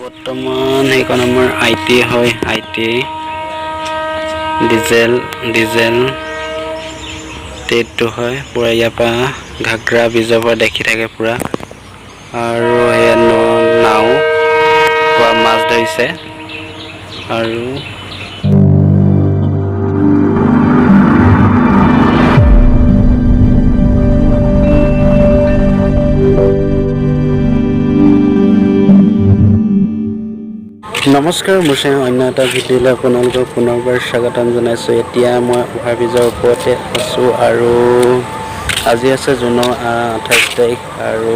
বৰ্তমান সেইখন আমাৰ I T হয়, I T diesel diesel ট্ৰেডটো হয় পূৰা। ইয়াৰ পৰা ঘাগৰা ব্ৰিজৰ পৰা দেখি থাকে পূৰা। আৰু সেয়া নাও পূৰা মাছ ধৰিছে। আৰু নমস্কাৰ, মোৰ চেনেল অন্য এটা ভিডিঅ'লৈ আপোনালোকক পুনৰবাৰ স্বাগতম জনাইছোঁ। এতিয়া মই অভাৰব্ৰিজৰ ওপৰতে আছোঁ আৰু আজি আছে জুনৰ 28 তাৰিখ আৰু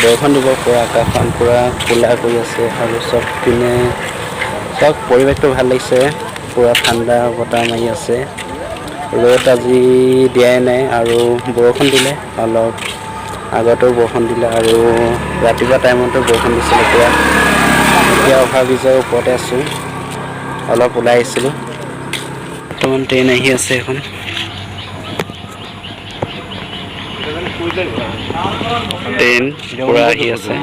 বৰষুণ দিব পৰা, আকাশখন পূৰা ক'লা কৰি আছে আৰু চব পিনে চব পৰিৱেশটো ভাল লাগিছে। পূৰা ঠাণ্ডা বতাহ মাৰি আছে, ৰ'দ আজি দিয়াই নাই। আৰু বৰষুণ দিলে অলপ আগতেও বৰষুণ দিলে আৰু ৰাতিপুৱা টাইমতো বৰষুণ দিছিলে পূৰা। এতিয়া অভাৰব্ৰিজৰ ওপৰতে আছোঁ, অলপ ওলাই আহিছিলোঁ। বৰ্তমান ট্ৰেইন আহি আছে এখন। ট্ৰেইন পূৰা আহি আছে,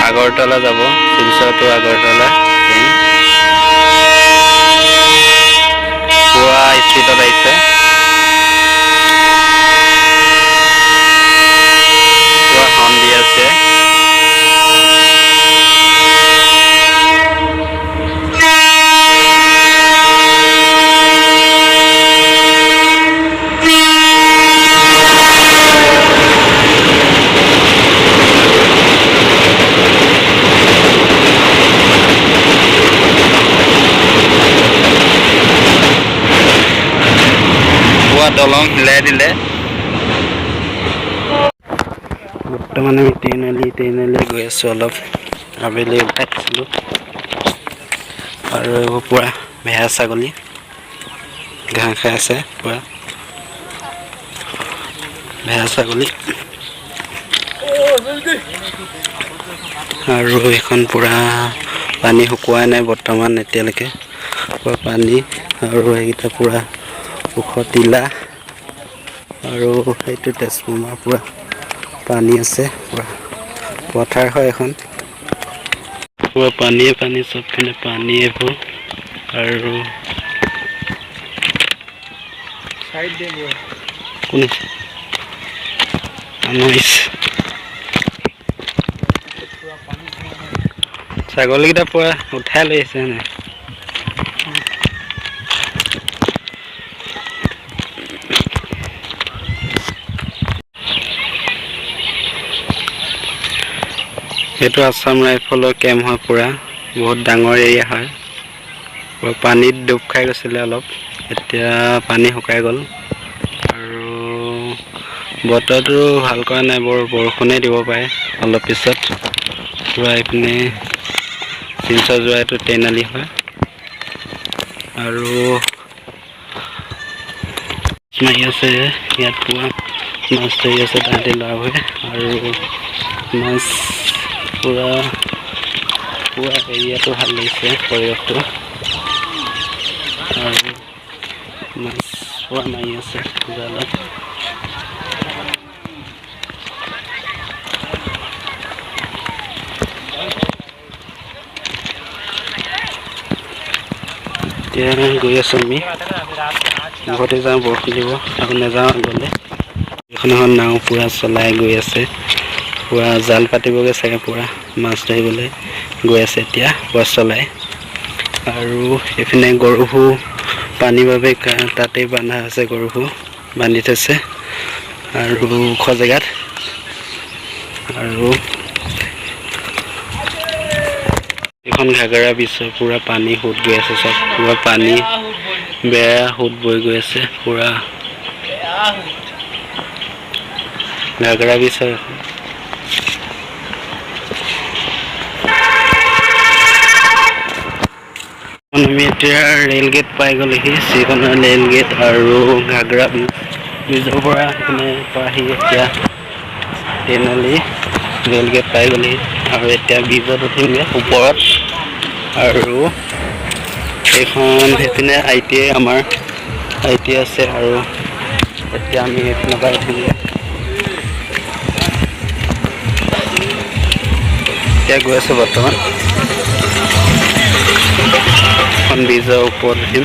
আগৰতলা যাব, শিলচৰ টু আগৰতলা ট্ৰেইন পূৰা স্পীডত আহিছে। পূৰা হৰ্ণ দি আছে। পুৰা দলং হিলাই দিলে। বৰ্তমান আমি ট্ৰেইনলৈ ট্ৰেইনলৈ গৈ আছোঁ। অলপ আবেলি ওলাই আহিছিলোঁ। আৰু এইবোৰ পূৰা ভেড়া ছাগলী ঘাঁহ খাই আছে, পূৰা ভেড়া ছাগলী। আৰু এইখন পূৰা পানী শুকোৱাই নাই বৰ্তমান এতিয়ালৈকে, পূৰা পানী। আৰু সেইকেইটা পূৰা ওখ টিলা আৰু সেইটো ট্ৰেন্সফৰ্মাৰ, পূৰা পানী আছে, পূৰা পথাৰ হয় এখন। পূৰা পানীয়ে পানী, চবপিনে পানী এইবোৰ। আৰু কোন আহিছে? মানুহ আহিছে। ছাগলীকেইটা পূৰা উঠাই লৈ আহিছে নাই? সেইটো আছাম ৰাইফলৰ কেম্প হয়, পূৰা বহুত ডাঙৰ এৰিয়া হয়। পূৰা পানীত ডুব খাই গৈছিলে অলপ, এতিয়া পানী শুকাই গ'ল। আৰু বতৰটো ভাল কৰা নাই, বৰ বৰষুণে দিব পাৰে অলপ পিছত। পূৰা এইপিনে শিলচৰ যোৱা এইটো ট্ৰেইনআলি হয়। আৰু মাৰি আছে ইয়াত, পূৰা মাছ ধৰি আছে তাহাঁতি ল'ৰাবোৰে। আৰু মাছ পূৰা পূৰা এৰিয়াটো ভাল লাগিছে পৰিৱেশটো। আৰু মাছ পূৰা মাৰি আছে জালত। এতিয়া গৈ আছোঁ আমি, উভতি যাওঁ, বৰষুণ দিব আকৌ নাযাওঁ আগলৈ। এইখন এখন নাও পূৰা চলাই গৈ আছে, পূৰা জাল পাতিবগৈ চাগে, পূৰা মাছ ধৰিবলৈ গৈ আছে এতিয়া পূৰা চলাই। আৰু এইপিনে গৰুবোৰ পানীৰ বাবে তাতেই বান্ধা আছে, গৰুবোৰ বান্ধি থৈছে আৰু ওখ জেগাত। আৰু এইখন ঘাগৰা ব্ৰিজৰ পূৰা পানী সোঁত গৈ আছে, চব পূৰা পানী বেয়া সোঁত বৈ গৈ আছে পূৰা। ঘাগৰা ব্ৰিজ হয় এখন। আমি এতিয়া ৰেল গেট পাই গ'লোহি, শ্ৰীখনৰ ৰেল গেট আৰু ঘাগৰা ব্ৰিজ। ব্ৰিজৰ পৰা সেইপিনে পৰা আহি এতিয়া ট্ৰেইনলৈ ৰেল গেট পাই গ'লোহি। আৰু এতিয়া ব্ৰিজত উঠিমগৈ ওপৰত। আৰু এইখন সেইপিনে I T I, আমাৰ I T I আছে। আৰু এতিয়া আমি সেইপিনৰ পৰা উঠিমগৈ। এতিয়া গৈ আছোঁ বৰ্তমান এখন ব্ৰিজৰ ওপৰত উঠিম।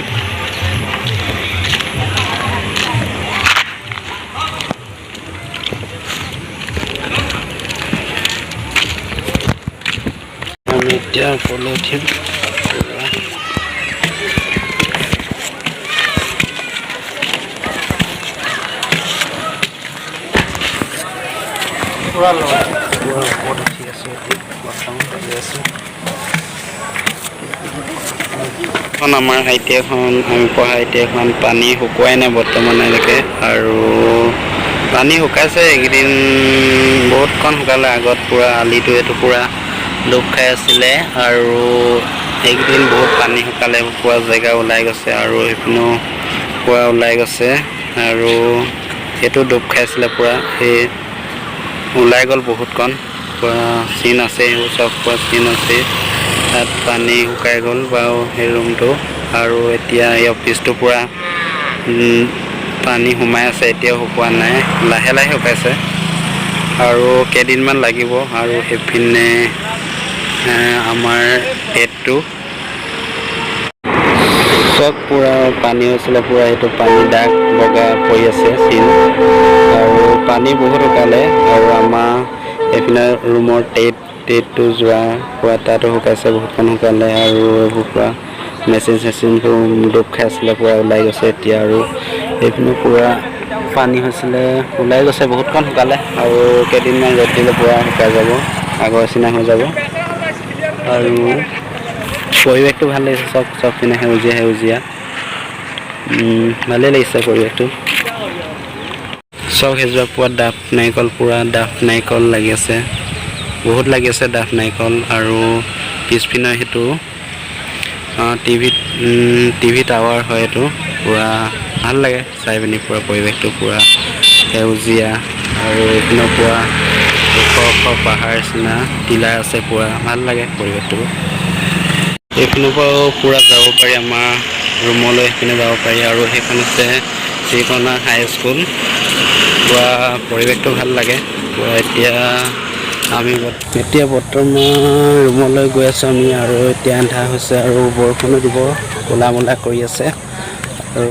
আমি এতিয়া ওপৰলৈ উঠিম। পুৰা ওপৰত উঠি আছোঁ এতিয়া বৰ্তমান, গৈ আছোঁ। এখন আমাৰ আই টি আইখন, আমি পঢ়া আই টি আইখন পানী শুকোৱাই নাই বৰ্তমানলৈকে। আৰু পানী শুকাইছে এইকেইদিন, বহুতকণ শুকালে। আগত পূৰা আলিটো এইটো পূৰা ডুব খাই আছিলে আৰু এইকেইদিন বহুত পানী শুকালে, পূৰা জেগা ওলাই গৈছে আৰু সেইপিনেও পূৰা ওলাই গৈছে। আৰু সেইটো ডুব খাইছিলে পূৰা, সেই ওলাই গ'ল বহুতকণ। পূৰা চিন আছে, সেইবোৰ চব পূৰা চিন আছে তাত। পানী শুকাই গ'ল বাৰু সেই ৰুমটো। আৰু এতিয়া এই অফিচটো পূৰা পানী সোমাই আছে, এতিয়াও শুকোৱা নাই, লাহে লাহে শুকাইছে আৰু কেইদিনমান লাগিব। আৰু সেইপিনে আমাৰ টেটটো চব পূৰা পানী হৈছিলে, পূৰা সেইটো পানী দাগ বগা পৰি আছে চিন। আৰু পানী বহুত শুকালে। আৰু আমাৰ এইপিনে ৰুমৰ টেটটো যোৱা পূৰা তাতো শুকাইছে, বহুতকণ শুকালে। আৰু এইবোৰ পূৰা মেচিন চেচিনবোৰ ডুব খাই আছিলে, পূৰা ওলাই গৈছে এতিয়া। আৰু এইপিনে পূৰা পানী হৈছিলে, ওলাই গৈছে, বহুতকণ শুকালে। আৰু কেইদিনমান ৰ'দ দিলে পূৰা শুকাই যাব, আগৰ নিচিনা হৈ যাব। আৰু পৰিৱেশটো ভাল লাগিছে, চব চব পিনে সেউজীয়া সেউজীয়া। ভালেই লাগিছে পৰিৱেশটো। চব সেউজীয়া, পূৰা ডাঠ নাৰিকল, পূৰা ডাঠ নাৰিকল লাগি আছে, বহুত লাগি আছে ডাঠ নাৰিকল। আৰু পিছপিনে সেইটো টিভি টাৱাৰ হয় এইটো। পূৰা ভাল লাগে চাই পিনি, পূৰা পৰিৱেশটো পূৰা সেউজীয়া। আৰু এইপিনে পূৰা ওখ ওখ পাহাৰ নিচিনা টিলা আছে, পূৰা ভাল লাগে পৰিৱেশটো। এইপিনৰ পৰাও পূৰা যাব পাৰি আমাৰ ৰুমলৈ, সেইপিনে যাব পাৰি। আৰু সেইখন হৈছে শ্ৰীকণা হাই স্কুল। পূৰা পৰিৱেশটো ভাল লাগে পূৰা। এতিয়া আমি এতিয়া বৰ্তমান ৰুমলৈ গৈ আছোঁ আমি। আৰু এতিয়া আন্ধাৰ হৈছে আৰু বৰষুণো দিব, ক'লা মোলা কৰি আছে আৰু